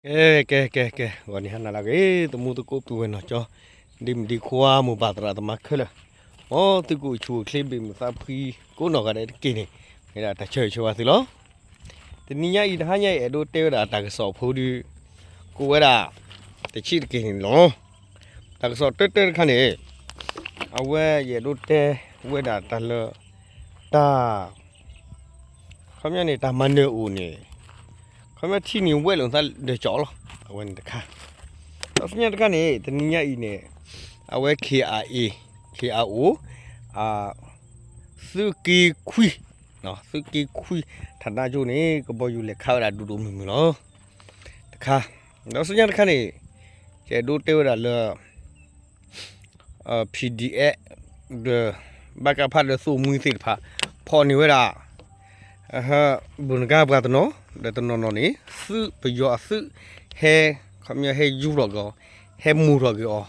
ကဲ ကဲ ကဲ ကဲ ဂီၤနံၤဟါနၤလၢအဂ့ၤ သမူသကိးပုၢ်ဝဲၢ်နီၢ်ကၠီ ဒ့မုၣ်ဒ့ခွါ မိၢ်ပၢ်သရၣ်သမါခဲလၢာ်, မ်သုကအိၣ်ဆူၣ်အိၣ်ချ့ ဘ့ၣ်မုာ်သးဖှံ ကိးနီၢ်ဂၤဒဲးတက့ၢ်န့ၣ် မ့ၢ်ဒၣ်တၢ်ဆၢဂ့ၤဆၢဝါသုလီၤ. တနံၤညါအံၤ တဟါညါအံၤ အဲၣ်ဒိးတဲဝဲဒၣ်တၢ်ကစီၣ်ဖိဒီး ကိးဝဲဒၣ် တဆံးတက့ၢ်န့ၣ်လီၤ. တၢ်ကစီၣ်တၢတၢတခါန့ၣ် အဝဲယအဲၣ်ဒိးတဲဝဲဒၣ်တၢ်လၢ တၢ် ခီပညီန့ၣ် တၢ်မၤနၢၤအိၣ်န့ၣ် ခီပညီထံန့ၣ်ဝဲလိာ်သးဒီးကၠီလီၤ. အဝဲန့ၣ်တခါ, ဒီးဆူညါတခါန့ၣ် တနံၤညါအံၤန့ၣ် အဝဲ KIA KIO သုးက့ခွံ သုးက့ခွံ ဌာနချုပ်န့ၣ် ကဘီယူၤလဲၤခးဝဲဒၣ်ဒိၣ်ဒိၣ်မုၢ်မုၢ်လီၤ. တခါ, ဒီးဆူညါတခါန့ၣ် ယအဲၣ်ဒိးတဲဝဲဒၣ်လၢ PDF ဒီး ဘၣ်ကဖၣ်ဒီးသိၣ်မှံသ့ၣ်တဖၣ် ဖီၣ်န့ၢ်ဝဲဒၣ် ဘူးနကါပှၤတနီၤ ဒီးတနီၤနီၤန့ၣ် သုးပယီၤအသုး ဟဲ ခီပညီဟဲယူၤထီၣ်က့ၤအီၤ ဟဲမူၤထီၣ်က့ၤ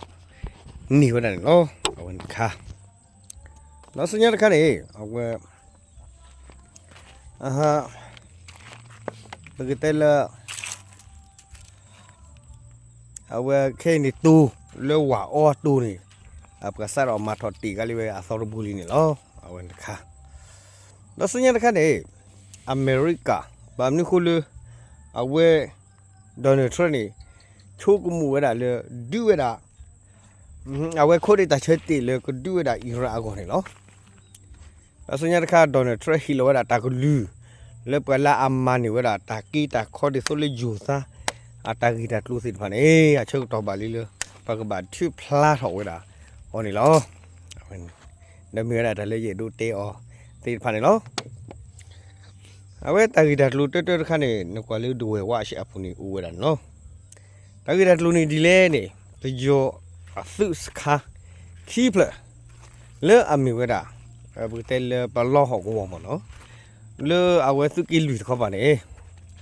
အီၤ န့ၢ်ဝဲဒၣ်န့ၣ်လီၤ. အဝဲန့ၣ်တခါ, ဒီးဆူညါတခါန့ၣ် အဝဲ ပကတဲလၢ အဝဲခဲအံၤန့ၣ်တိၤ လၢဝၤအီတိၤန့ၣ် အပှၤစးထီၣ်မၤထီၣ်တ့ၢ်ကါလံဝဲအသီတဘိလံန့ၣ်လီၤ. အဝဲန့ၣ်တခါ, ဒီးဆူညါတခါန့ၣ် အမဲရကၤ ဘၣ်မနုၤဃိလၢ အဝဲ Donald Trump န့ၣ် ဆိကမိၣ်ဝဲဒၣ်လၢ ဒုးဝဲဒၣ် အဝဲခိၣ်ဒ့တၢ်ဆၢတဲာ်လၢကဒုးဝဲဒၣ် Iran အဂီၢ်န့ၣ်လီၤ. ဒီးဆူညါတခါ Donald Trump ဟ့ၣ်လီၤဝဲဒၣ်တၢ်ကလုၢ် လၢပှၤလၢအမၤန့ၢ်ဝဲဒၣ်တၢ်က့တၢ်ခီဒ်သိးလၢယိၤသါ အတၢ်ဂ့ၢ်တၢ်ကျိၤသ့ၣ်တဖၣ်န့ၣ် အဆၢကတီၢ်ဘၣ်လံလၢ ပှၤကဘၣ်ထုးဖျါထီၣ်ဝဲဒၣ်အီၤန့ၣ်လီၤ. ဒီးမ့ၢ်ဝဲဒၣ်တၢ်လၢယအဲၣ်ဒိးတဲအီၤသ့ၣ်တဖၣ်န့ၣ်လီၤ. အဝဲတၢ်ဂ့ၢ်တၢ်ကျိၤတၢတၢတခါန့ၣ် နကွၢ်လၢဒဝဲၢ်ဝါအံၤအပူၤန့ၣ် အိၣ်ဝဲဒၣ်န့ၣ်လီၤ. တၢ်ဂ့ၢ်တၢ်ကျိၤန့ၣ်ဒ်လဲၣ်န့ၣ် ပယီၤအသုးစခါ ခံဖျၢၣ် လၢအမ့ၢ်ဝဲဒၣ် ပကတဲလၢပလီဟီၣ်ကဝီၤမ့ၢ်နီၤ လၢအဝဲသုးက့လွံၢ်တခီပၤန့ၣ်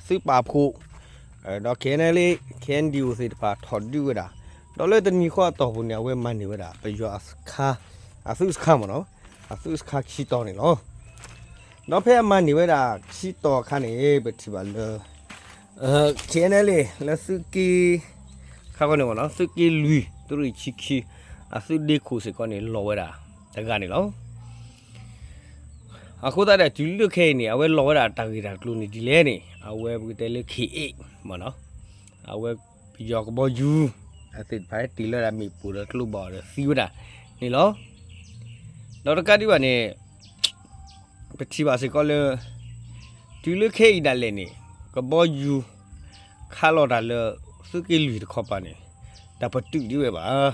သုးပာ်ဖှိၣ် ဒီး KNLA KNDO သ့ၣ်တဖၣ်ထီၣ်ဒုးဝဲဒၣ် ဒီးလၢတနံၤဃီအတီၢ်ပူၤန့ၣ် အဝဲမၤန့ၢ်ဝဲဒၣ် ပယီၤအသုးစခါမ့ၢ်နီၤ အသုးစခါခံတီၤန့ၣ်လီၤ. ဒီးဖဲအမၤန့ၢ်ဝဲဒၣ်ခံတီၤအခါန့ၣ် ပထံၣ်ဘၣ်လၢ KNLA လၢသုးက့ ခါခီန့ၣ်မ့ၢ်နီၤ သုးက့လွံၢ် သုးရ့ၣ်ဆံခံ အသုးဒ့ခိၣ်စ့ၢ်ကီးန့ၣ် လီၤဝဲဒၣ်တဂၤန့ၣ်လီၤ. အဃိသတးဒီးတုၤလၢခဲအံၤန့ၣ် အဝဲလီၤဝဲဒၣ်တၢ်ဂ့ၢ်တၢ်ကျိၤန့ၣ်ဒ်လဲၣ်န့ၣ် အဝဲပကတဲလၢ K eight မ့ၢ်နီၤ အဝဲပယီၤကဘီယူၤ အသ့ၣ်တဖၣ် တ့ၢ်လီၤဒၣ်မ့ၣ်ပိၢ်ဒီးကျိဘီၣ်ဒီးသံဝဲဒၣ်န့ၣ်လီၤ. ဒီးတကးဒံးဘၣ်န့ၣ် ပထံၣ်ဘၣ်စ့ၢ်ကီးလၢ တုၤလၢခဲအံၤဒၣ်လဲာ်န့ၣ် ကဘီယူၤ ခးလီၤတၢ်လၢ သုးက့လွံၢ်တခီပၤန့ၣ် တပတုာ်ဒံးဝဲဘၣ်.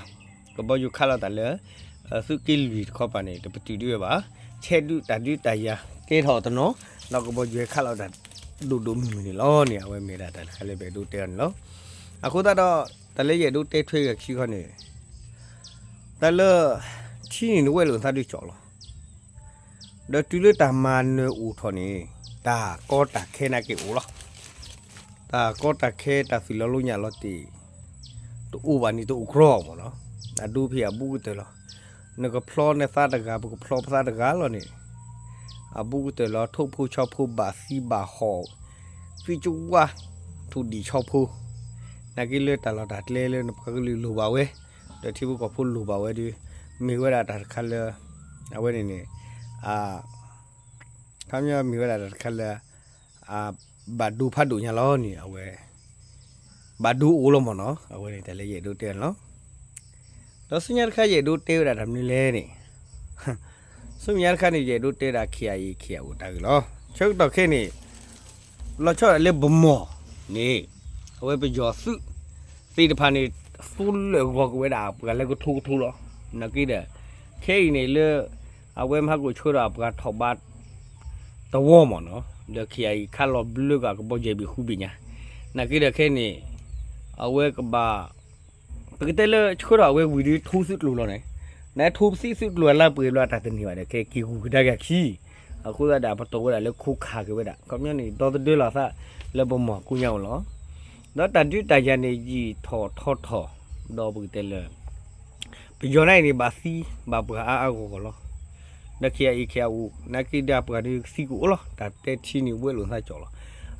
ကဘီယူၤခးလီၤတၢ်လၢ သုးက့လွံၢ်တခီပၤန့ၣ် တပတုာ်ဒံးဝဲဘၣ်. ဆဲးဒုးတၢ်ဒုးတၢ်ယၤကဲထီၣ်တနီၤ ဒီးကဘီယူၤဟဲခးလီၤတၢ်ဒိၣ်ဒိၣ်မုၢ်မုၢ်န့ၣ်လီၤန့ၣ် အဝဲမ့ၢ်ဒၣ်တၢ်တခါလၢပအဲၣ်ဒိးတဲအီၤန့ၣ်လီၤ. အဃိသတးဒီး တၢ်လၢယအဲၣ်ဒိးတဲထွဲဂၤခံခီန့ၣ် တၢ်လၢ ထံန့ၣ်နဝဲၢ်လိာ်သးဒုးကၠီလီၤ. ဒီးတုၤလၢတၢ်မၤနၢၤအိၣ်ထီၣ်န့ၣ် တၢ်ကီတၢ်ခဲနာ်က့အိၣ်လီၤ. တၢ်ကီတၢ်ခဲတၢ်သုးလီၤလိညၣ်လီၤတ့ၢ် တအိၣ်ဘၣ်န့ၣ်တအိၣ်ကြီမ့ၢ်နီၤ. အဒိဖဲအဘူးကတၢၢ်လီၤ. နကဖျီနသးတဂၤ ပကဖျီပသးတဂၤလီၤန့ၣ် အဘူးကတၢၢ်လီၤ ထိၣ်ဖိဆီဖိဘၣ်သံဘၣ်ဟီၣ် သံကဝါ ထူၣ်ဒံၣ်ဆီဖိ နာ်က့လၢတၢ်လီၢ်တၢ်ကျဲလၢနပှၤကလုာ်လိၣ်ဘၣ်ဝဲ ဒီးထံဖိကီၢ်ဖိလိၣ်ဘၣ်ဝဲဒီး မ့ၢ်ဝဲဒၣ်တၢ်တခါလၢ အဝဲန့ၣ်န့ၣ် ခီပညီမ့ၢ်ဝဲဒၣ်တၢ်တခါလၢ ဘၣ်ဒိဖးဒိၣ်ညါလီၤန့ၣ် အဝဲ ဘၣ်ဒိအိၣ်လီၤမ့ၢ်နီၤ. အဝဲန့ၣ်တၢ်လၢယအဲၣ်ဒိးတဲန့ၣ်လီၤ. ဒီးဆူညါတခါယအဲၣ်ဒိးတဲဝဲဒၣ်တၢ်မနုၤလဲၣ်န့ၣ် ဆူညါတခါန့ၣ် ယအဲၣ်ဒိးတဲဒၣ် KIA KIO တၢ်ဂ့ၢ်လီၤ. ဆၢကတီၢ်ခဲအံၤန့ၣ် လီၤဆီဒၣ်တၢ်လၢဗန်းမော်န့ၣ် အဝဲပယီၤသုးသ့ၣ်တဖၣ်န့ၣ် သူလၢာ်ဂီၤက့ၤဝဲဒၣ်ပှၤလၢကထိကထိလီၤ. နာ်က့ဒီး ခဲအံၤန့ၣ်လၢ အဝဲမဟါကအိၣ်ဆှၢဒီးအပှၤထီၣ်ဘး တဝီမ့ၢ်နီၤ ဒီး KIA ခးလီၤဘျၢက့ၤကဘီယူၤဘ့ၣ်ဃူဘ့ၣ်ညါ နာ်က့ဒီးခဲအံၤန့ၣ် အဝဲကဘၣ် ပကတဲလၢဆှၢထီၣ်အဝဲဝံၤဒီးထိသုးကျိၤလီၤန့ၣ် နထိသုးကျိၤအလၢပှဲၤဘျီအတၢ်တန့ၢ်ဘၣ်ဒီး ခဲက့ၤဂုၤကဒါက့ၤအခံ အဃိသတးဒီးပတိၢ်ဝဲဒၣ်လၢခိခးက့ၤဝဲဒၣ် ခီပညီန့ၣ် ဒီသဒၢလီၤသးလၢဗန်းမော်ကိညါအိၣ်လီၤ. ဒီးတၢ်ဒုးတၢ်ယၤန့ၣ် ယံာ်ထီၣ်ထီထီၣ် ဒီးပကတဲလၢ ပယီၤန့ၣ်န့ၣ် ဘၣ်သံဘၣ်ပှၤအါအါဂီၢ်ဂီၢ်လီၤ. ဒီး KIA KIO နာ်က့ဒီးပှၤဒုးသံကအိၣ်လီၤ တၢ်တဲထံန့ၣ်ဝဲလိာ်သးကၠီလီ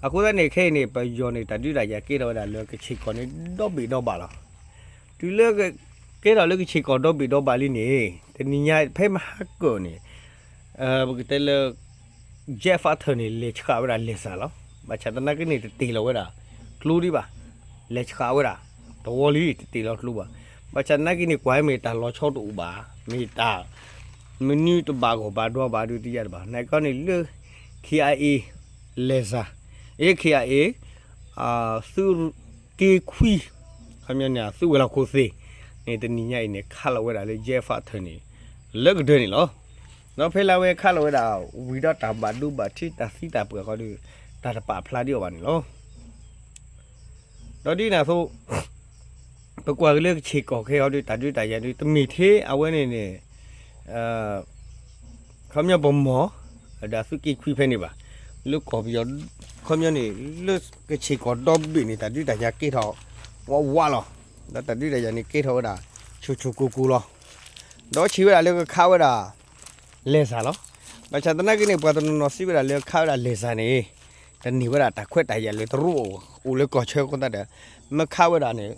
ၤ. အဃိသတးန့ၣ် ခဲအံၤန့ၣ် ပယီၤန့ၣ် တၢ်ဒုးတၢ်ယၤကဲထီၣ်ဝဲဒၣ်လၢကဆ့ၣ်ကီၢ်န့ၣ် ဒီဘ့ၣ်ဒီဘၣ်လီၤ. တုၤလၢကဲထီၣ်လၢကဆ့ၣ်ကီၢ်ဒီဘ့ၣ်ဒီဘၣ်လံန့ၣ် တနံၤညါဖဲမဟါကၢၢ်န့ၣ် ပကတဲလၢ jet fighter န့ၣ် လဲၤဆှးဝဲဒၣ်လဲၤစၢ်လီၤ. ဘၣ်ဆၣ်သနာ်က့န့ၣ် တတ့ၢ်လီၤဝဲဒၣ်ကျိဒံးဘၣ်. လဲၤဆှးဝဲဒၣ် တဝီလံ တတ့ၢ်လီၤကျိဘၣ်. ဘၣ်ဆၣ်သနာ်က့န့ၣ် ကွၢ်မ့ၢ်တၢ်လီၤဆီတအိၣ်ဘၣ်, မ့ၢ်တၢ် မနုၤတဘၣ်ဂီၢ်ဘၣ်ဒွါဘၣ်ဒုးတယါတဘၣ်. နာ်က့န့ၣ်လၢ ခ့ၣ်အါအ့ လဲၤစၢ်, အ့ ခ့ၣ်အါအ့ သုးက့ခွံ ခီပညီန့ၣ် သုးဝဲၤလီၢ်ခိၣ်သ့ၣ်န့ၣ် တနံၤညါအံၤန့ၣ် ခးလီၤဝဲဒၣ်လၢ jet fighter န့ၣ် လၢကဒၢန့ၣ်လီၤ. ဒီးဖဲလၢအဝဲခးလီၤဝဲဒၣ် ဝံၤဒီးတၢ်ဘၣ်ဒိဘၣ်ထံးတၢ်သံတၢ်ပှၢ်ဃီဒီး တၢ်တပာ်ဖျါဒံးအီၤဘၣ်န့ၣ်လီၤ. ဒီးဒ်န့ၣ်အသိး ပကွၢ်က့ၤလၢကဆ့ၣ်ကီၢ်ခဲအံၤဒီး တၢ်ဒုးတၢ်ယၤဒီး တမ့ၢ်ထဲအဝဲန့ၣ်န့ၣ် ခီပညီပမီၢ် ဒီးသုးက့ခွံဖဲန့ၣ်ဘၣ်. လၢကီၢ်ပယီၤ ခီပညီန့ၣ် လၢကဆ့ၣ်ကီၢ်ဒီဘ့ၣ်န့ၣ် တၢ်ဒုးတၢ်ယၤကဲထီၣ်ဝးဝးလီၤ. ဒီးတၢ်ဒုးတၢ်ယၤန့ၣ်ကဲထီၣ်ဝဲဒၣ် ဆူၣ်ဆူၣ်ကိၢ်ကိၢ်လီၤ. ဒီးဆံးဝဲဒၣ်လၢကခးဝဲဒၣ် လဲၤစၢ်လီၤ. ဘၣ်ဆၣ်သနာ်က့န့ၣ် ပှၤတနီၤနီၤစံးဝဲဒၣ်လၢခးဝဲဒၣ်လဲၤစၢ်န့ၣ် တန့ၢ်ဝဲဒၣ်တၢ်ခွဲးတၢ်ယာ်လၢတရူးအိၣ်လၢကီၢ်ဆၢအဃိသတးဒီး မ့ၢ်ခးဝဲဒၣ်န့ၣ်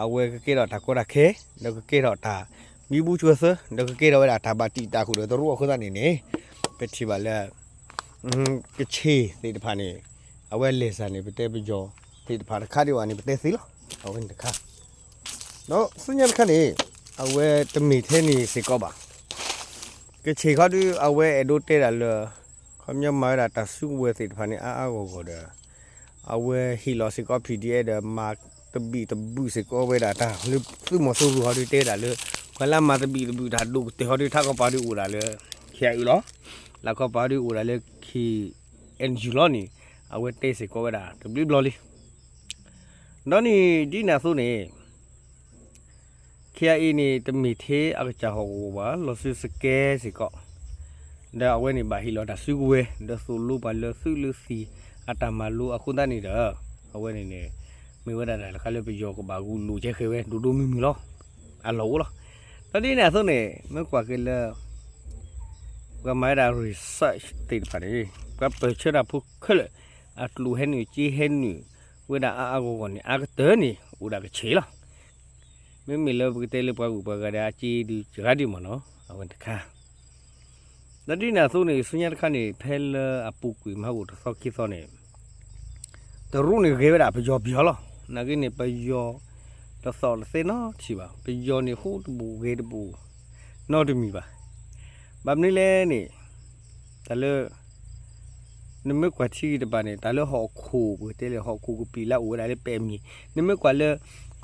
အဝဲကကဲထီၣ်တၢ်ကီတၢ်ခဲ ဒီးကကဲထီၣ်တၢ်မံဘူဆှၢသၢ ဒီးကကဲထီၣ်ဝဲဒၣ်တၢ်ဘၣ်တံာ်တာ်ဃုာ်ဒီးတရူးအဃိသတးန့ၣ်န့ၣ် ပထံၣ်ဘၣ်လၢ ကဆ့ၣ်သ့ၣ်တဖၣ်န့ၣ် အဝဲလဲၤစၢ်န့ၣ် ပတဲပယီၤသ့ၣ်တဖၣ်တခါဒံးဘၣ်န့ၣ် ပတဲသ့လီၤ. အဝဲန့ၣ်တခါ ဒီးဆူညါတခါန့ၣ် အဝဲတမ့ၢ်ထဲန့ၣ်စ့ၢ်ကီးဘၣ်. ကဆ့ၣ်ခီဒုး အဝဲအဲၣ်ဒိးတဲဒၣ်လၢ ခီပညီမၤဝဲဒၣ်တၢ်စုကဝဲၤသ့ၣ်တဖၣ်န့ၣ် အါအါဂီၢ်ဂီၢ်ဒီး အဝဲဟ့ၣ်လီၤစ့ၢ်ကီး ပီၣ်ဒံၣ်အဲၣ် ဒီး မၤသဘံၣ်သဘုၣ်စ့ၢ်ကီးဝဲဒၣ်တၢ်လၢသုးမီၤစိရိၤဟီဒုးတဲဒၣ်လၢ ပှၤလၢမၤသဘံၣ်သဘုၣ်တၢ်ဒိၣ်ကတၢၢ်ဟီဒုး ထးကီၢ်ပၤဒုးအိၣ်ဒၣ်လၢ ခ့ၣ်အါအ့လီၤ. လၢကီၢ်ပၤဒုးအိၣ်ဒၣ်လၢ ခ့ၣ်အဲၣ်ယူၣ်လီၤန့ၣ် အဝဲတဲစ့ၢ်ကီးဝဲဒၣ်တဘျုးဘျီလံ. ဒီးန့ၣ်ဒ်န့ၣ်အသိးန့ၣ် ခ့ၣ်အါအ့န့ၣ် တမ့ၢ်ထဲအကစၢ်ဟီၣ်ကဝီၤဘၣ် လီၤဆူစကဲစ့ၢ်ကီး ဒီးအဝဲန့ၣ်ဘၣ်ဟ့ၣ်လီၤတၢ်စုကဝဲၤ ဒီးသိၣ်လိပှၤလၢသုးလၢသံးအတၢ်မၤလိအဃိသတးန့ၣ်ဒီး အဝဲန့ၣ်န့ၣ် မ့ၢ်ဝဲဒၣ်တၢ်တခါလၢပယီၤကဘၣ်ဂုာ်လိာ်ကဲဃဲဝဲ ဒိၣ်ဒိၣ်မုၢ်မုၢ်လီၤ. အလီၢ်အိၣ်လီၤ. ဒီးဒ်န့ၣ်အသိးန့ၣ် မ့ၢ်ကွၢ်က့ၤလၢ ပှၤမၤဝဲဒၣ် research သ့ၣ်တဖၣ်န့ၣ် ပှၤပၢၢ်ဆၢတၢ်ဖိခဲလၢာ် အကျိၤဟဲနုာ် က့ဟဲနုာ် ဝဲဒၣ်အါအါဂီၢ်ဂီၢ်န့ၣ် အါကတၢၢ်န့ၣ် အိၣ်ဒၣ်ကဆ့ၣ်လီၤ. မ့မ့ၢ်လၢပကတဲလၢပှၤဂုၤပှၤဂၤဒီးအက့ဒုး ယဂၤဒုးမ့ၢ်နီၤ အဝဲတခါ ဒီးဒ်န့ၣ်အသိးန့ၣ် ဆူညါတခါန့ၣ် ဖဲလၢအပူၤကွံာ်မဟါအိၣ်တသီခံသီန့ၣ် တရူးန့ၣ်ဂဲၤဝဲဒၣ်ပယီၤပယီၤလီၤ. နာ်က့န့ၣ် ပယီၤတသီၣ်တသဲနီတထံၣ်ဘၣ်. ပယီၤန့ၣ် ဟူတဘူးဂဲၤတဘူး နီတမံၤဘၣ်. ဘၣ်မနုၤလဲၣ်န့ၣ် တၢ်လၢ နမ့ၢ်ကွၢ်ထံဂ့ၤတဘၣ်န့ၣ် တၢ်လၢဟီၣ်ခိၣ် ပကတဲလၢဟီၣ်ခိၣ်ကပံာ်လၢအအိၣ်ဝဲဒၣ်လၢပဲာ်မံၤ နမ့ၢ်ကွၢ်လၢ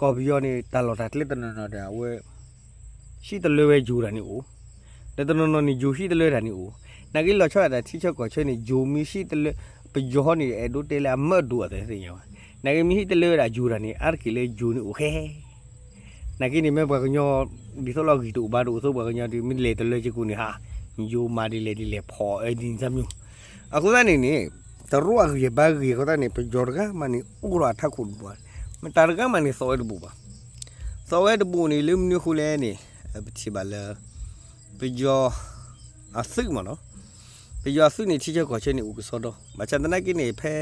ကီၢ်ပယီၤန့ၣ် တၢ်လီၢ်တၢ်ကျဲတနီၤနီၤဒီး အဝဲ ဟံၣ်တလၢဝဲယိၤတၢ်န့ၣ်အိၣ်, ဒီးတနီၤနီၤန့ၣ် ယိၤဟံၣ်တလၢတၢ်န့ၣ်အိၣ်. နာ်က့လီၤဆီဒၣ်တၢ်ထံဆၢကီၢ်ဆၢန့ၣ် ယိၤမ့ၢ်ဟံၣ်တလၢ ပယီၤဟီန့ၣ် အဲၣ်ဒိးတဲလၢအမၢဒိၣ်အသးသ့ၣ်ညါဘၣ်. နာ်က့မ့ၢ်ဟံၣ်တလၢဝဲဒၣ်ယိၤတၢ်န့ၣ် အါတက့ၢ်လၢယိၤန့ၣ်အိၣ်ဃဲ နာ်က့န့ၣ် မ့ၢ်ပှၤကညီ ဒ်သိးလီၤဂံၢ်တအိၣ်ဘါတအိၣ်အသိး ပှၤကညီဒုး မ့ၢ်လဲၤတလၢက့ၤကိးန့ၣ်ဟး ယိၤမၤဒ်လဲၣ်ဒ်လဲၣ် ဖီၣ်အၢဒ်န့ၣ်တမံၤ. အဃိသတးန့ၣ်န့ၣ် တရူးအဂံၢ်အဘါဂ့ၢ်အဃိသတးန့ၣ် ပယီၤတဂၤမးန့ၣ် အိၣ်ဒီးအထးခိၣ်တဘိ, မတၤတဂၤမးန့ၣ် သီၣ်ဝဲတဘူးဘၣ်. သီၣ်ဝဲတဘူးန့ၣ် လၢမနုၤအဃိလဲၣ်န့ၣ် ပထံၣ်ဘၣ်လၢ ပယီၤ အသုးမ့ၢ်နီၤ, ပယီၤအသုးန့ၣ် ထံဆၢကီၢ်ဆၢန့ၣ် အိၣ်ကစီဒီ, ဘၣ်ဆၣ်သနာ်က့န့ၣ် ဖဲ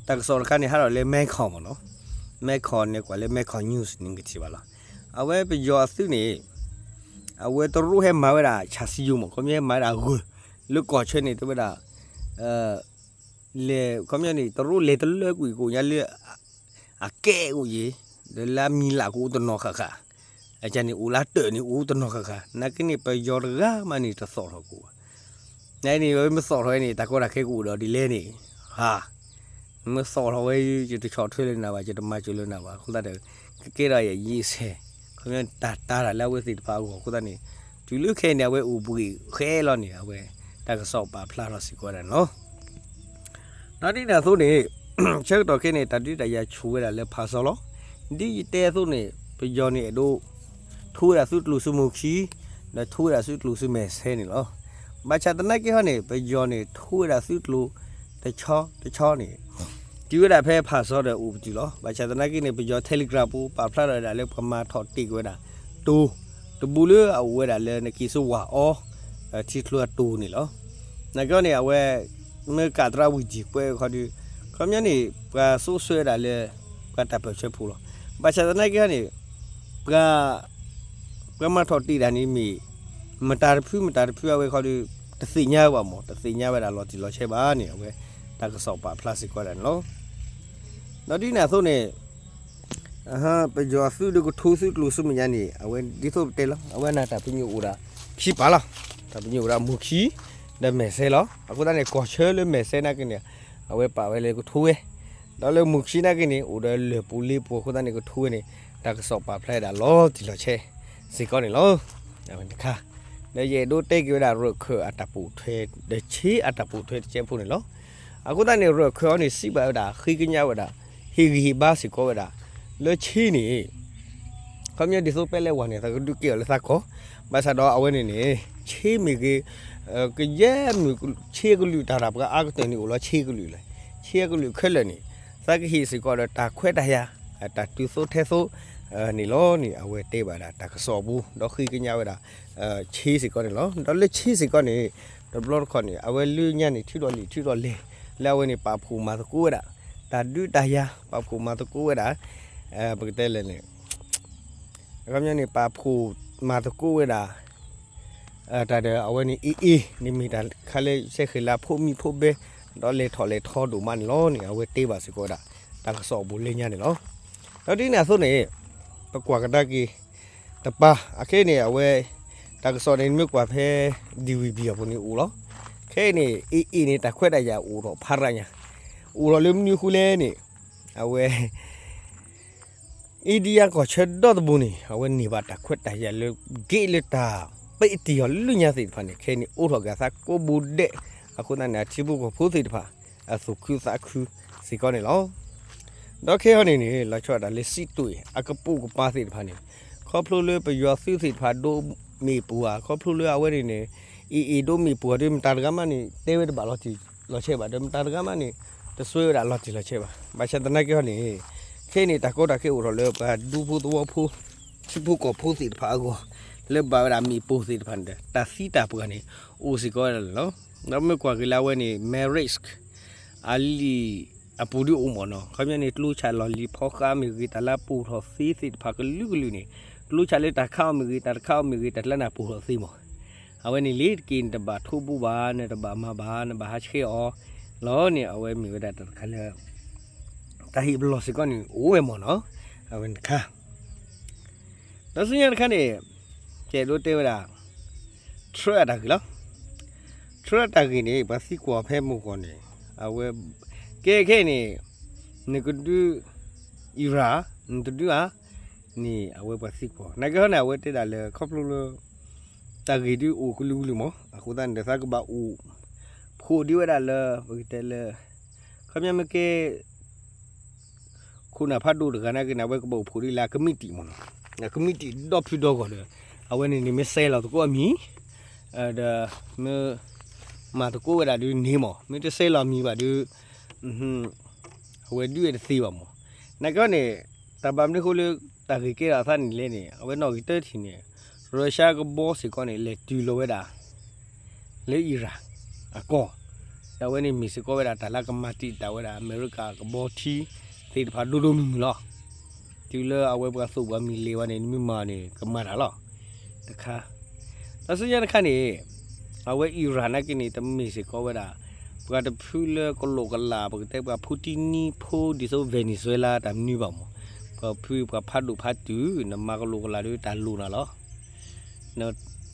တၢ်ကစီၣ်တခါန့ၣ် ဟးထီၣ်လၢ မဲခီၣ် မ့ၢ်နီၤ, မဲခီၣ်န့ၣ် ကွၢ်လၢ မဲခီၣ် news န့ၣ် နကထံၣ်ဘၣ်လီၤ. အဝဲပယီၤအသုးန့ၣ် အဝဲတရူးဟဲမၤဝဲဒၣ် ဆၣ်စံယိၤမ့ၢ် ခီပညီဟဲမၤဝဲဒၣ်ဂၢၢ် လၢကီၢ်ဆၢန့ၣ် တဲဝဲဒၣ် လဲၤ ခီပညီန့ၣ် တရူးလဲၤတလၢကွံာ်ကိးညါလၢ အကဲအိၣ်ယံၤ, ဒီးလၢအမံၤလၢ်ကအိၣ်တနီၤဃၣ်ဃၣ်, အကန့ၣ် အိၣ်လၢတၢၢ်န့ၣ် အိၣ်တနီၤဃၣ်ဃၣ်, နာ်က့န့ၣ် ပယီၤတဂၤမးန့ၣ် တသီၣ်ထီၣ်ကအိၣ်ဘၣ်. နန့ၣ် မ့ၢ်သီၣ်ထီၣ်ဝဲန့ၣ် တၢ်ကီတၢ်ခဲကအိၣ်ဒီးဒ်လဲၣ်န့ၣ်, ဟါ, မ့ၢ်သီၣ်ထီၣ်ဝဲ ယတဆီၣ်ထွဲလၢနၤဘၣ် ယတမၤစၢၤလၢနၤဘၣ် အဃိသတးဒီး ကကဲထီၣ်ယဲယံၤဆဲး, ခီပညီတၢ်တာ်တၢ်လၢအဝဲသ့ၣ်တဖၣ်အဂီၢ်အဃိသတးန့ၣ်, တုၤလၢခဲအံၤန့ၣ် အဝဲအိၣ်ဘှံးဃဲလီၤန့ၣ် အဝဲ တၢ်ကစီၣ်ပာ်ဖျါထီၣ်စ့ၢ်ကီးဝဲဒၣ်န့ၣ်လီၤ. ဒီးဒ်န့ၣ်အသိးန့ၣ် ဆၢကတီၢ်ခဲအံၤန့ၣ် တၢ်ဒုးတၢ်ယၤဆူၣ်ဝဲဒၣ်လၢဖၣ်စီလီၤ. ဒ်ယတဲအသိးန့ၣ် ပယီၤန့ၣ်အဲၣ်ဒိး ထိဝဲဒၣ်သုးကျိၤဆူမိၢ်ခံ, ဒီးထိဝဲဒၣ်သုးကျိၤဆူမဲာ်ဆဲန့ၣ်လီၤ. ဘၣ်ဆၣ်သနာ်က့ဟီန့ၣ် ပယီၤန့ၣ် ထိဝဲဒၣ်သုးကျိၤတဆီတဆီန့ၣ် တုၤဝဲဒၣ်ဖဲဖၣ်စီဒီးအိၣ်ပတုာ်လီၤ. ဘၣ်ဆၣ်သနာ်က့န့ၣ် ပယီၤ Telegram ပူၤ ပာ်ဖျါထီၣ်ဝဲဒၣ်လၢပှၤမၤထီၣ်တ့ၢ်က့ၤဝဲဒၣ် တိၤ တဘူးလၢအအိၣ်ဝဲဒၣ်လၢနက့ၤဆူဝၤအီ ထံချၢအတိၤန့ၣ်လီၤ. နာ်က့န့ၣ် အဝဲ မ့ၢ်ကးတရၣ်ဝံၤတံၢ်ကွဲးခီဒီး ခီပညီန့ၣ် ပှၤစိာ်ဆှၢဒၣ်လၢ ပှၤတၢ်ပၢၢ်ဆၢဖိလီၤ. ဘၣ်ဆၣ်သနာ်က့န့ၣ် ပှၤ ပှၤမၤထီၣ်တ့ၢ်တၢ်န့ၣ်မ့ၢ် မတၤတဖု မတၤတဖုအဝဲခီဒီး တသ့ၣ်ညါဘၣ်မး တသ့ၣ်ညါဝဲဒၣ်လီၤတံၢ်လီၤဆဲးဘၣ်န့ၣ် အဝဲ တၢ်ကစီၣ်ပာ်ဖျါစ့ၢ်ကီးဒၣ်န့ၣ်လီၤ. ဒီးဒ်န့ၣ်အသိးန့ၣ် ပယီၤသုးဒီးကထိသုးကျိၤဆူမဲာ်ညါန့ၣ် အဝဲဒ်သိးပတဲလီၤ အဝဲန့ၣ်တၢ်ပညိၣ်အိၣ်ဒၣ်ခံပာ်လီၤ. တၢ်ပညိၣ်အိၣ်ဒၣ်မူၢ်ခံ ဒီးမဲာ်ဆဲလီၤ. အဃိသတးန့ၣ် ကီၢ်ဆၢလၢမဲာ်ဆဲနာ်က့န့ၣ် အဝဲပာ်ဝဲလၢကထိဝဲ ဒီးလၢမူၢ်ခံနာ်က့န့ၣ် အိၣ်ဒီးလၢၢ်ပူၤလ့ပူၤအဃိသတးန့ၣ် ကထိဝဲန့ၣ် တၢ်ကစီၣ်ပာ်ဖျါဒၣ်လီၤတံၢ်လီၤဆဲးစ့ၢ်ကီးန့ၣ်လီၤ. အဝဲတခါ ဒီးယအဲၣ်ဒိးတဲက့ၤဝဲဒၣ်ရၢၢ်ခၢၣ်အတၢ်ပိာ်ထွဲ ဒီးဆ့အတၢ်ပိာ်ထွဲတကဲဖိန့ၣ်လီၤ. အဃိသတးန့ၣ် ရၢၢ်ခၢၣ်အံၤန့ၣ် စံးဘၣ်ဝဲဒၣ် ဃ့ကညးဝဲဒၣ် ဟ့ၣ်ဂံၢ်ဟ့ၣ်ဘါစ့ၢ်ကီးဝဲဒၣ် လၢဆ့န့ၣ် ခီပညီဒ်သိးပဲလဲၣ်ဝဲန့ၣ် သးကဒုးကဲအီၤလၢသးကီၢ်, ဘၣ်ဆၣ်ဒီးအဝဲန့ၣ်န့ၣ် ဆ့မ့ၢ်ဂ့ၤ ကယဲၢ်မုၢ်ဆ့ကလုာ်တၢ်ရၢ်ပှၤအါကတၢၢ်န့ၣ်အိၣ်လီၤဆ့ကလုာ်လဲၣ်, ဆ့ကလုာ်ခဲလၢာ်န့ၣ် သးကဟ့ၣ်စ့ၢ်ကီးဒီးတၢ်ခွဲးတၢ်ယာ် တၢ်တုၤသိထဲသိ န့ၣ်လီၤန့ၣ် အဝဲတဲဘၣ်ဒၣ်တၢ်ကစီၣ်အပူၤ ဒီးဃ့ကညးဝဲဒၣ် ဆ့စ့ၢ်ကီးန့ၣ်လီၤ. ဒီးလၢဆ့စ့ၢ်ကီးန့ၣ် တဘျီတခီၣ်န့ၣ် အဝဲလၢညါန့ၣ် ထုးထီၣ်လံာ်ထုးထီၣ်လဲၢ် လၢအဝဲန့ၣ် ပာ်ဖှိၣ်မၤသကိးဝဲဒၣ် တၢ်ဒုးတၢ်ယၤ ပာ်ဖှိၣ်မၤသကိးဝဲဒၣ် ပကတဲလဲၣ်န့ၣ် အခီပညီန့ၣ် ပာ်ဖှိၣ်မၤသကိးဝဲဒၣ် တၢ်ဒီးအဝဲန့ၣ် အ့ၣ်အ့ၣ် န့ၣ်မ့ၢ်တၢ်တခါလၢ ဆဲဃဲၤလၢဖိမံၤဖိဘဲ ဒီးလဲၤထီၣ်လဲၤထီဒိၣ်မးန့ၣ်လီၤန့ၣ် အဝဲတဲဘၣ်စ့ၢ်ကီးဝဲဒၣ် တၢ်ကစီၣ်အပူၤလၢညါန့ၣ်လီၤ. ဒီးဒ်န့ၣ်အသိးန့ၣ် ပကွၢ်ကဒါက့ၤ တပၤ အခဲအံၤန့ၣ် အဝဲ တၢ်ကစီၣ်န့ၣ် မ့ၢ်ကွၢ်ဖဲ ဒံၣ်ဝံၣ်ဘံၣ်အပူၤန့ၣ်အိၣ်လီၤ. ခဲအံၤန့ၣ် အ့ၣ်အ့ၣ်န့ၣ် တၢ်ခွဲးတၢ်ယာ်အိၣ်ထီၣ်ဖးရၣ်ညါ အိၣ်ထီၣ်လၢမနုၤအဃိလဲၣ်န့ၣ် အဝဲ အ့ဒံယါကီၢ်ဆၢဒီတဘိန့ၣ် အဝဲန့ၢ်ဘၣ်တၢ်ခွဲးတၢ်ယာ်လၢ က့လၢတၢ်ပ့းတံၢ်အီၤလၢညါသ့ၣ်တဖၣ်န့ၣ် ခဲအံၤန့ၣ် အိးထီၣ်က့ၤအသးကိးဘိဒဲး အဃိသတးန့ၣ် အထံဖိကီၢ်ဖိသ့ၣ်တဖၣ် အသူၣ်ခုသးခုစ့ၢ်ကီးန့ၣ်လီၤ. ဒီးခဲအံၤန့ၣ်န့ၣ် လီၤဆီဒၣ်တၢ်လၢစံးတွ့ၣ် အကပိာ်ကပၤသ့ၣ်တဖၣ်န့ၣ် ခီဖျိလၢပယီၤသုးသ့ၣ်တဖၣ်ဒိးမ့ၣ်ပိၢ်ဧါ ခီဖျိလၢအဝဲန့ၣ်န့ၣ် အ့ၣ်အ့ၣ်ဒိးမ့ၣ်ပိၢ်ဧါဒီး မတၤတဂၤမးန့ၣ် တဲဝဲတဘၣ်လီၤတံၢ်လီၤဆဲးဘၣ် ဒီးမတၤတဂၤမးန့ၣ် တစွဲဝဲဒၣ်လီၤတံၢ်လီၤဆဲးဘၣ်. ဘၣ်ဆၣ်သနာ်က့ဟီန့ၣ် ခဲအံၤန့ၣ် တၢ်ကီတၢ်ခဲအိၣ်ထီၣ်လၢပှၤဒူဖိသဝီဖိ ထံဖိကီၢ်ဖိသ့ၣ်တဖၣ်အဂီၢ် လၢဘၣ်ဝဲဒၣ်မ့ၣ်ပိၢ်သ့ၣ်တဖၣ်န့ၣ်ဒီး တၢ်သံတၢ်ပှၢ်န့ၣ် အိၣ်စ့ၢ်ကီးဝဲဒၣ်န့ၣ်လီၤ. ဒီးမ့ၢ်ကွၢ်က့ၤလၢအဝဲန့ၣ် Maersk အလံာ်အပူၤဒုအိၣ်မ့ၢ်နီၤ ခီပညီန့ၣ် ကျိဆၣ်လီၢ်လံၤဖီဃးမ့ၢ်ဂ့ၤ တၢ်လၢအပိာ်ထီၣ်သ့သ့ၣ်တဖၣ်ကလုာ်ကလုာ်န့ၣ် ကျိဆၣ်လၢတၢ်ခးအီၤမ့ၢ်ဂ့ၤ တၢ်တခးအီၤမ့ၢ်ဂ့ၤ တၢ်တလၢန့ၣ်ပိာ်ထီၣ်သ့မ့ၢ် အဝဲန့ၣ်လံတက့ၢ် နတဘၣ်ထိးဘူးဘၣ် နတဘၣ်မၤဘၣ် နဘၣ်ဟးဆှဲးအီၤလီၤန့ၣ် အဝဲမ့ၢ်ဝဲဒၣ်တၢ်တခါလၢ တၢ်ဟ့ၣ်ပလီၢ်စ့ၢ်ကီးန့ၣ် အိၣ်ဝဲမ့ၢ်နီၤ အဝဲန့ၣ်တခါ ဒီးဆူညါတခါန့ၣ် ကဲဒိးတဲဝဲဒၣ် Trump အတၢ်ဂ့ၢ်လီၤ. Trump အတၢ်ဂ့ၢ်န့ၣ် ပှၤသံကွၢ်ဖဲမုၢ်ဂီၤန့ၣ် အဝဲ ကဲခဲအံၤန့ၣ် နကဒုး Iran နတဒုးဧါ န့ၣ် အဝဲပှၤသံကွၢ် နာ်က့ဟီန့ၣ် အဝဲတဲဒၣ်လၢ ခီဖျိလၢ တၢ်ဂ့ၢ်ဒုးအိၣ်ကလုာ်ကလုာ်မး အဃိသတးန့ၣ်ဒီး သးကဘၣ်အိၣ် ဖှိၣ်ဒံးဝဲဒၣ်လၢ ပကတဲလၢ ခီပညီမ့ၢ်ကဲ ခိၣ်နၢ်ဖးဒိၣ်တဂၤနာ်က့န့ၣ် အဝဲကဘၣ်အိၣ်ဖှိၣ်ဒံးလၢအကမံးတံာ်မ့ၢ်နီၤ အကမံးတံာ်ဒီဖုဒီဂီၢ်ဒီး အဝဲန့ၣ်န့ၣ် မ့ၢ်စဲးလီၤသကိးအမံၤ ဒီး မ့ၢ် မၤသကိးဝဲဒၣ်ဒုးန့ၣ်မး မ့ၢ်တစဲးလီၤအမံၤဘၣ်ဒုး အဝဲဒုးဝဲတသ့ဘၣ်မး နာ်က့န့ၣ် တၢ်ဘၣ်မနုၤအဃိလၢ တၢ်ဂ့ၢ်ကဲထီၣ်အသးန့ၣ်လဲၣ်န့ၣ် အဝဲနီၣ်ဂံၢ်တထံၣ်န့ၣ် Russia ကဘီစ့ၢ်ကီးန့ၣ် လဲၤတုၤလီၤဝဲဒၣ် လၢ Iran အကီၢ် ဒီးအဝဲန့ၣ်မ့ၢ်စ့ၢ်ကီးဝဲဒၣ်တၢ်လၢကမၤတံာ်တာ်ဝဲဒၣ် အမဲရကၤကဘီထံ သ့ၣ်တဖၣ်ဒိၣ်ဒိၣ်မုၢ်မုၢ်လီၤ. တုၤလၢအဝဲပှၤသိၣ်ပှၤမံၤလဲၤဝဲန့ၣ် နမ့ၢ်မၤန့ၣ် ကမၤတၢ်လီၤ. တခါ ဒီးဆူညါတခါန့ၣ် အဝဲ Iran နာ်က့န့ၣ် တမ့ၢ်စ့ၢ်ကီးဝဲဒၣ် ပှၤတဖုလၢကလိာ်ကလာ် ပကတဲပှၤဖိတံနံဖိ ဒ်သိး Venezuela တၢ်မနုၤဘၣ်မး ပှၤဖုပှၤဖးဒိၣ်ဖးတုၤ နမၤကလိာ်ကလာ်ဒီးတၢ်လိၣ်နၤလီၤ.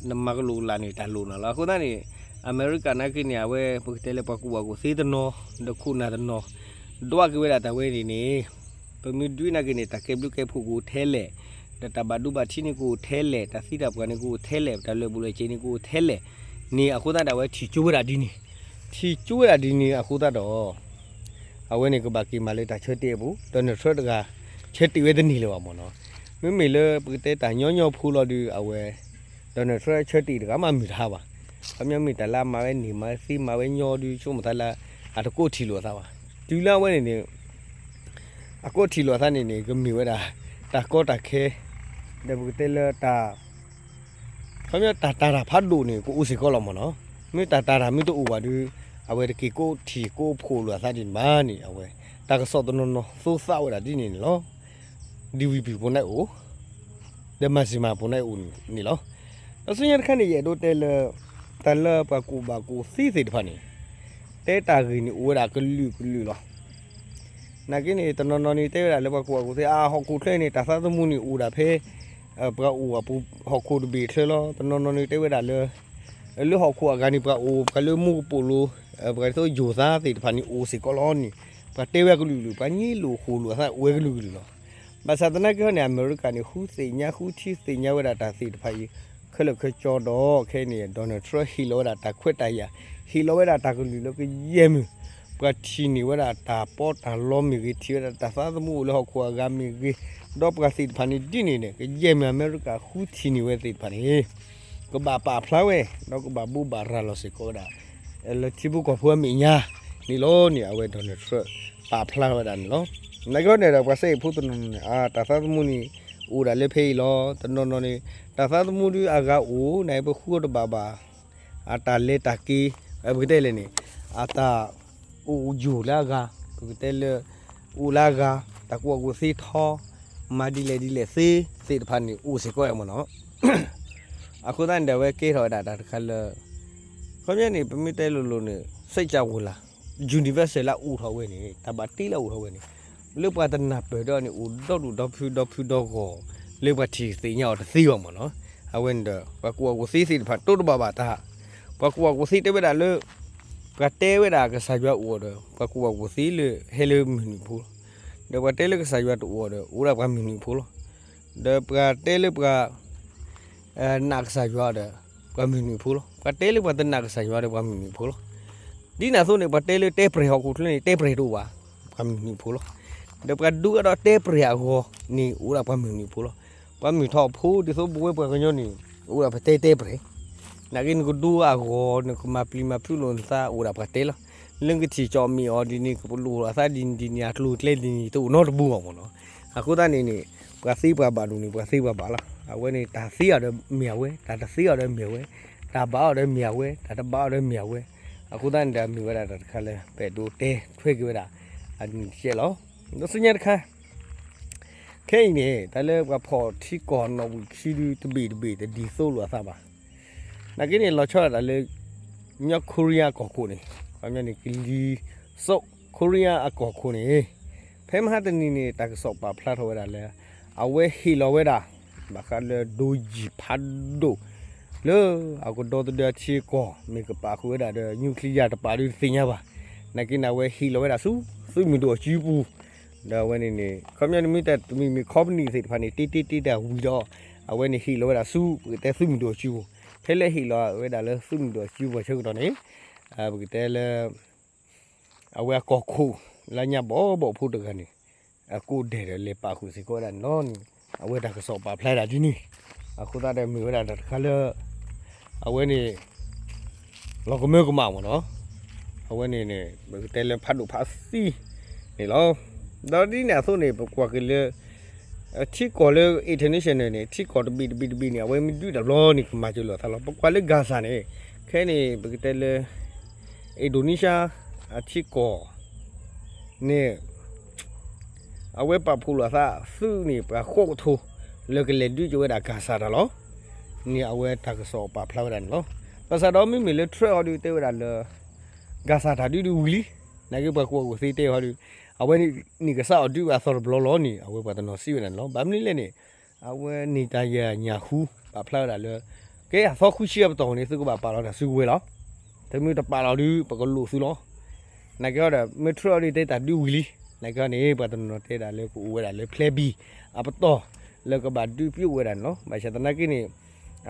နမၤကလိာ်ကလာ်န့ၣ် တၢ်လိၣ်နၤလီၤ. အဃိသတးန့ၣ် အမဲရကၤနာ်က့န့ၣ် အဝဲပကတဲလၢပှၤကူၣ်ဘၣ်ကူၣ်သ့တနီၤ ဒီးခိၣ်နၢ်တနီၤ ဒွးက့ၤဝဲဒၣ်တၢ်ဝဲန့ၣ်န့ၣ် ပမ့ၢ်ဒုးနာ်က့န့ၣ် တၢ်ကဲဘျုးကဲဖှိၣ်ကအိၣ်ထဲလဲၣ် ဒီးတၢ်ဘၣ်ဒိဘၣ်ထံးန့ၣ်ကအိၣ်ထဲလဲၣ် တၢ်သံတၢ်ပှၢ်န့ၣ်ကအိၣ်ထဲလဲၣ် တၢ်လၢာ်ဘူၣ်လၢာ်စ့ၤန့ၣ်ကအိၣ်ထဲလဲၣ်န့ၣ် အဃိသတးဒီးအဝဲထံၣ်ကၠိဝဲဒၣ်ဒ်န့ၣ် ထံၣ်ကၠိဝဲဒၣ်ဒ်န့ၣ်အဃိသတးဒီး အဝဲန့ၣ်ကဘၣ်က့ၤမၤလၢတၢ်ဆၢတဲာ်အပူၤ Donald Trump တဂၤ ဆၢတဲာ်ဝဲတန့ၢ်လၢၤဘၣ်မ့ၢ်နီၤ. မ့မ့ၢ်လၢပကတဲတၢ်ညီညီဖိလီၤဒုး အဝဲ Donald Trump ဆၢတဲာ်တဂၤမးမုၢ်တဟါဘၣ်. ခီပညီမ့ၢ်တၢ်လၢအမၤဝဲန့ၢ်မၤဝဲသ့မၤဝဲညီဒုး ဆိကမိၣ်သးလၢ အတကိးထံၣ်လိာ်အသးဘၣ်. တုၤလၢအဝဲန့ၣ်န့ၣ် အကိးထံၣ်လိာ်အသးန့ၣ်န့ၣ် ကမ့ၢ်ဝဲဒၣ် တၢ်ကီတၢ်ခဲ ဒီးပကတဲလၢတၢ် ခီပညီတၢ်တာ်တၢ်ဖးဒိၣ်န့ၣ် ကအိၣ်စ့ၢ်ကီးလီၤမ့ၢ်နီၤ. မ့ၢ်တၢ်တာ်တၢ်မ့ၢ်တအိၣ်ဘၣ်ဒီး အဝဲတက့ၤကိးထံၣ်ကိးဖှိၣ်လိာ်အသးဒ်န့ၣ်ဘၣ်န့ၣ် အဝဲ တၢ်ကစီၣ်တနီၤနီၤသိသးဝဲဒၣ်ဒ်န့ၣ်န့ၣ်လီၤ. ဒံဝံၤပံၤပူၤန့ၣ်အိၣ် ဒီးမၤစံမၤပူၤန့ၣ်အိၣ် န့ၣ်လီၤ. ဒီးဆူညါတခါန့ၣ် ယအဲၣ်ဒိးတဲလၢ တၢ်လၢပှၤကူၣ်ဘၣ်ကူၣ်သ့သ့ၣ်တဖၣ်န့ၣ် တဲတၢ်ဂ့ၢ်န့ၣ်အိၣ်ဝဲဒၣ်ကလုာ်ကလုာ်လီၤ. နာ်က့န့ၣ် တနီၤနီၤန့ၣ်တဲဝဲဒၣ်လၢပှၤကူၣ်ဘၣ်ကူၣ်သ့ အဟီၣ်ခိၣ်ချၢန့ၣ် တၢ်သးသမူန့ၣ်အိၣ်ဒၣ်ဖဲ ပှၤအိၣ်အပူၤဟီၣ်ခိၣ်တဘ့ၣ်ချၢလီၤ. တနီၤနီၤန့ၣ်တဲဝဲဒၣ်လၢ လၢဟီၣ်ခိၣ်အဂၤန့ၣ် ပှၤအိၣ် ပှၤလၢမူကပိာ်လိၤ ပှၤဒ်သိးယိၤသးသ့ၣ်တဖၣ်န့ၣ်အိၣ်စ့ၢ်ကီးလီၤန့ၣ် ပှၤတဲဝဲကလုာ်ကလုာ် ပှၤည့လိာ်ဃိာ်လိာ်အသးအိၣ်ဝဲကလုာ်ကလုာ်လီၤ. ဘၣ်ဆၣ်သနာ်က့ဟီန့ၣ် အမဲရကၤန့ၣ် ဃုသ့ၣ်ညါ ဃုထံသ့ၣ်ညါဝဲဒၣ်တၢ်သ့ၣ်တဖၣ်အံၤ ခဲလၢာ်ခဲဆ့ဒီး ခဲအံၤန့ၣ် Donald Trump ဟ့ၣ်လီၤဝဲဒၣ်တၢ်ခွဲးတၢ်ယာ် ဟ့ၣ်လီၤဝဲဒၣ်တၢ်ကလုၢ်လၢကယဲၢ်မုၢ် ပှၤထံၣ်န့ၢ်ဝဲဒၣ်တၢ်ပီးတၢ်လီမ့ၢ်ဂ့ၤ ထံၣ်ဝဲဒၣ်တၢ်သးသမူအိၣ်လၢဟီၣ်ခိၣ်အဂၤမ့ၢ်ဂ့ၤ ဒီးပှၤသ့ၣ်တဖၣ်န့ၣ်ဒ်န့ၣ်န့ၣ် ကယဲၢ်မုၢ်အမဲရကၤဃုထံၣ်န့ၢ်ဝဲသ့ၣ်တဖၣ်န့ၣ် ကဘၣ်ပာ်ဖျါဝဲ ဒီးကဘၣ်ဘိးဘၣ်ရၤလီၤစ့ၢ်ကီးဝဲဒၣ် လၢထံဖိကီၢ်ဖိအမဲာ်ညါန့ၣ်လီၤန့ၣ် အဝဲ Donald Trump ပာ်ဖျါဝဲဒၣ်န့ၣ်လီၤ. နာ်က့ဟီန့ၣ်ဒီး ပှၤစဲအ့ၣ်ဖိတနီၤနီၤန့ၣ် အတၢ်သးသမူန့ၣ် အိၣ်ဒၣ်လၢဖဲအံၤလီၤ. တနီၤနီၤန့ၣ် တၢ်သးသမူဒုအဂၤအိၣ် နာ်က့ပဃုအီၤတဘၣ်ဘၣ် အတၢ်လဲၤတၢ်က့ၤ ပကတဲလဲၣ်န့ၣ် အတၢ်အိၣ်ယိာ်လၢအဂၤ ပကတဲလၢ အိၣ်လၢအဂၤ တၢ်ကူၣ်ဘၣ်ကူၣ်သ့ထီ မၤဒ်လဲၣ်ဒ်လဲၣ်သ့ သ့ၣ်တဖၣ်န့ၣ် အိၣ်စ့ၢ်ကီးဝဲမ့ၢ်နီၤ. အဃိသတးန့ၣ်ဒီး အဝဲကဲထီၣ်ဝဲဒၣ်တၢ်တခါလၢ ခီပညီန့ၣ် ပမ့ၢ်တဲလိၤလိၤန့ၣ် စၢကဝီၤလၢ universal လၢအအိၣ်ထီၣ်ဝဲန့ၣ် တၢ်ဘၣ်တ့လၢအအိၣ်ထီၣ်ဝဲန့ၣ် လၢပှၤတနၢ်ပၢၢ်ဒီးန့ၣ် အိၣ်ဒီဒူၣ်ဒီဖုဒီဖုဒီဂီၢ် လၢပှၤထံၣ်သ့ၣ်ညါအီၤတသ့ဘၣ်မ့ၢ်နီၤ. အဝဲန့ၣ်ဒီး ပှၤကူၣ်ဘၣ်ကူၣ်သ့သ့ၣ်တဖၣ် တိတဘၣ်ဘၣ်တၢ် ပှၤကူၣ်ဘၣ်ကူၣ်သ့တဲဝဲဒၣ်လၢ ပှၤတဲဝဲဒၣ်ကစၢ်ယွၤအိၣ်ဒီး ပှၤကူၣ်ဘၣ်ကူၣ်သ့လၢဟဲလၢမုၢ်နုာ်ဖိလီၤ. ဒီးပှၤတဲလၢကစၢ်ယွၤတအိၣ်ဒီး အိၣ်ဒၣ်ပှၤမုၢ်နုာ်ဖိလီၤ. ဒီးပှၤတဲလၢပှၤ နာ်ကစၢ်ယွၤဒီး ပှၤမုၢ်နုာ်ဖိလီၤ. ပှၤတဲလၢပှၤတနာ်ကစၢ်ယွၤဒီးပှၤမုၢ်နုာ်ဖိလီၤ. ဒ်န့ၣ်အသိးန့ၣ် ပှၤတဲလၢတဲပြဲၤဟီၣ်ခိၣ်ချၢန့ၣ် တဲပြဲၤတအိၣ်ဘၣ် ပှၤမုၢ်နုာ်ဖိလီၤ. ဒီးပှၤဒူကဒီးတဲပြဲၤအဂီၢ်န့ၣ် အိၣ်ဒၣ်ပှၤမုၢ်နုာ်ဖိလီၤ. ပှၤမုၢ်ထီၣ်ဖိဒ်သိးပဝဲပှၤကညီန့ၣ် အိၣ်ဒၣ်ပတဲတဲပြဲၤ နာ်က့နကဒူအဂီၢ် နကမၤပျံၤမၤဖုးလိာ်နသးအိၣ်ဒၣ်ပှၤတဲလီၤ. လၢနကထံၣ်ကၠီၣ်မ့ၢ်အီၤဒ်န့ၣ် ကပလိၣ်အသးဒ်န့ၣ်ဒ်န့ၣ် အကျိၤအကျဲဒ်န့ၣ် တအိၣ်နီတဘိဘၣ်မ့ၢ်နီၤ. အဃိသတးန့ၣ်န့ၣ် ပှၤသ့ပှၤဘၣ်ဒိၣ်န့ၣ် ပှၤသ့ပှၤဘၣ်လီၤ. အဝဲန့ၣ် တၢ်သ့အီၤဒီးမ့ၢ်အဝဲ, တၢ်တသ့အီၤဒီးမ့ၢ်အဝဲ, တၢ်ဘၣ်အီၤဒီးမ့ၢ်အဝဲ, တၢ်တဘၣ်အီၤဒီးမ့ၢ်အဝဲ. အဃိသတးန့ၣ်ဒီး မ့ၢ်ဝဲဒၣ်တၢ်တခါလၢ ပအဲၣ်ဒိးတဲထွဲက့ၤဝဲဒၣ် အနံၤတကဲလီၤ. ဒီးဆူညါတခါ ခဲအံၤန့ၣ် တၢ်လၢပှၤဖီၣ်ထံကီၢ်နီၣ်ဝံာ်ခံဒု တဘ့ၣ်တဘ့ၣ်တဒ်သိးလိာ်အသးဘၣ်. နာ်က့န့ၣ် လီၤဆီဒၣ်တၢ်လၢ မြောက်ကိုရီးယားအကီၢ်ခိၣ်န့ၣ် ခီပညီန့ၣ် ကလံၤစိး ခိရံယါအကီၢ်ခိၣ်န့ၣ် ဖဲမဟါတနံၤန့ၣ် တၢ်ကစီၣ်ပာ်ဖျါထီၣ်ဝဲဒၣ်လၢ အဝဲဟ့ၣ်လီၤဝဲဒၣ် ဘၣ်ဃးလၢဒိယံာ်ဖးဒိၣ် လၢအကဒီသဒၢအထံအကီၢ် မ့ၢ်ကပာ်ဃုာ်ဝဲဒၣ်ဒီး nuclear တပာ်ဒုးတသ့ၣ်ညါဘၣ်. နာ်က့န့ၣ် အဝဲဟ့ၣ်လီၤဝဲဒၣ်ဆူ သုးမုၢ်ဒိၣ်အစုပူၤ ဒီးအဝဲန့ၣ်န့ၣ် ခီပညီန့ၣ်မ့ၢ်တၢ်တမံၤမ့ၢ် company သ့ၣ်တဖၣ်န့ၣ် တ့တ့တ့တၢ်ဝံၤဒီး အဝဲန့ၣ်ဟ့ၣ်လီၤဝဲဒၣ်ဆူ ပကတဲသုးမုၢ်ဒိၣ်အစုပူၤ ဖဲလၢဟ့ၣ်လီၤဝဲဒၣ်လၢသုးမုၢ်ဒိၣ်အစုပူၤအဆၢကတီၢ်န့ၣ် ပကတဲလၢ အဝဲအကီၢ်ခိၣ် လၢညါဘီဘီဖိတဂၤန့ၣ် အကိးဒဲးဒီးလဲၤပာ်ဃုာ်စ့ၢ်ကီးဝဲဒၣ်န့ၣ်လီၤန့ၣ် အဝဲတၢ်ကစီၣ်ပာ်ဖျါဒၣ်ဒ်န့ၣ် အဃိသတးဒီးမ့ၢ်ဝဲဒၣ်တၢ်တခါလၢ အဝဲန့ၣ် လီၤကမၢကမၣ်မ့ၢ်နီၤ အဝဲန့ၣ်န့ၣ် ပကတဲလၢဖးဒိၣ်ဖးသံန့ၣ်လီၤ. ဒီးဒ်န့ၣ်အသိးန့ၣ် ပကွၢ်က့ၤလၢ ထံကီၢ်လၢ international န့ၣ် ထံကီၢ်တဘ့ၣ်တဘ့ၣ်တဘ့ၣ်န့ၣ် အဝဲမ့ၢ်ဒုးတၢ်ဘျီန့ၣ် ကမၤစၢၤလိာ်အသးလီၤ. ပကွၢ်လၢ Gaza န့ၣ် ခဲအံၤန့ၣ် ပကတဲလၢ Indonesia အထံကီၢ်န့ၣ် အဝဲပာ်ဖှိၣ်လိာ်အသးသုးန့ၣ် ပှၤဃိးကထိ လၢကလဲၤဒုးက့ၤဝဲဒၣ် Gaza တၢ်လီၤ. န့ၣ်အဝဲတၢ်ကစီၣ်ပာ်ဖျါဝဲဒၣ်န့ၣ်လီၤ. ဘၣ်ဆၣ်ဒီးမ့မ့ၢ်လၢ Trump အီၤဒုးတဲဝဲဒၣ်လၢ Gaza တၢ်ဒုးဒုးဝံၤလံ. နာ်က့ပှၤကူၣ်ဘၣ်ကူၣ်သ့တဲအီၤဒုး အဝဲန့ၣ်ကစၢ်အီၤဒုးဘၣ်အသီတဘျီလီၤန့ၣ် အဝဲပှၤတနီၤစံးဝဲဒၣ်န့ၣ်လီၤ. ဘၣ်မနုၤလဲၣ်န့ၣ် အဝဲ Netanyahu ပာ်ဖျါဝဲဒၣ်လၢ ကဲအသီခွံဆံအပတီၢ်န့ၣ် သုကဘၣ်ပာ်လီၤတၢ်စုကဝဲၤလီၤ. သုမ့ၢ်တပာ်လီၤဒုး ပကလိၣ်သုလီၤ. နာ်က့အီၤဒီး မ့ၢ် Trump အီၤဒုးတဲတၢ်ဒုးဝံၤလံ. နာ်က့အီၤန့ၣ် ပှၤတနီၤနီၤတဲဒၣ်လၢကအိၣ်ဝဲဒၣ်လၢ plan B အပတီၢ် လၢကဘၣ်ဒုးပျိဝဲဒၣ်န့ၣ်လီၤ. ဘၣ်ဆၣ်သနာ်က့န့ၣ်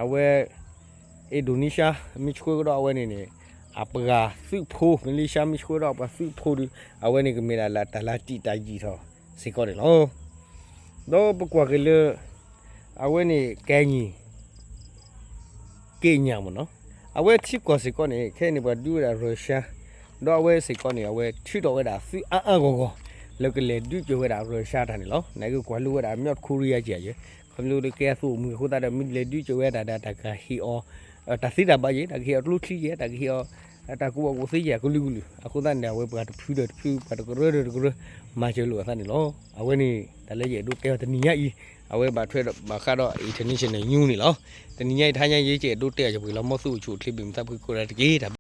အဝဲ Indonesia မ့ၢ်ဆှၢကဒီးအဝဲန့ၣ်န့ၣ် အပှၤသုးဖိ Malaysia မ့ၢ်ဆှၢကဒီးအပှၤသုးဖိဒုး အဝဲန့ၣ်ကမ့ၢ်ဒၣ်လၢတၢ်လၢတံာ်တာ်ယံာ်ထီၣ်စ့ၢ်ကီးန့ၣ်လီၤ. ဒီးပကွၢ်က့ၤလၢ အဝဲန့ၣ် ကဲညီ က့ညၣ်မ့ၢ်နီၤ အဝဲထံကီၢ်စ့ၢ်ကီးန့ၣ် ခဲအံၤန့ၣ် ပှၤဒုးဝဲဒၣ် Russia ဒီးအဝဲစ့ၢ်ကီးန့ၣ် အဝဲထုးထီၣ်ဝဲဒၣ်သုးအါအါဂီၢ်ဂီၢ် လၢကလဲၤဒုးက့ၤဝဲဒၣ် Russia တၢ်န့ၣ်လီၤ. နာ်က့ကွၢ်လိဝဲဒၣ် မြောက်ကိုရီးယား ကယဲၢ် ခီဖျိလၢကဲအသိးမုၢ်အဃိသတးဒီး မ့ၢ်လဲၤဒုးက့ၤဝဲဒၣ်ဒီး တၢ်ကဟ့ၣ်အီၤ တၢ်သ့တၢ်ဘၣ်ယဲၢ် တၢ်ကဟ့ၣ်အီၤကျိချံယဲၢ် တၢ်ကဟ့ၣ်အီၤ အတၢ်ကူၣ်ဘၣ်ကူၣ်သ့ယဲၢ်ကလုာ်ကလုာ် အဃိသတးန့ၣ်ဒီး အဝဲပှၤတဖုဒီးတဖု ပှၤတကရၢဒီးတကရၢ မၤစၢၤလိာ်အသးန့ၣ်လီၤ. အဝဲန့ၣ် တၢ်လၢယအဲၣ်ဒိးတဲအီၤတနံၤညါအံၤ အဝဲဘၣ်ထွဲဒီးဘၣ်ဃးဒီး international news န့ၣ်လီၤ. တနံၤညါအံၤတဟါညါ ယကအဲၣ်ဒိးတဲအီၤ ယပှဲၤလီၤမီၢ်သူၣ်အိၣ်ဆူၣ်အိၣ်ချ့ ဘၣ်မုာ်သးဖှံကိးဂၤဒဲးတက့ၢ်.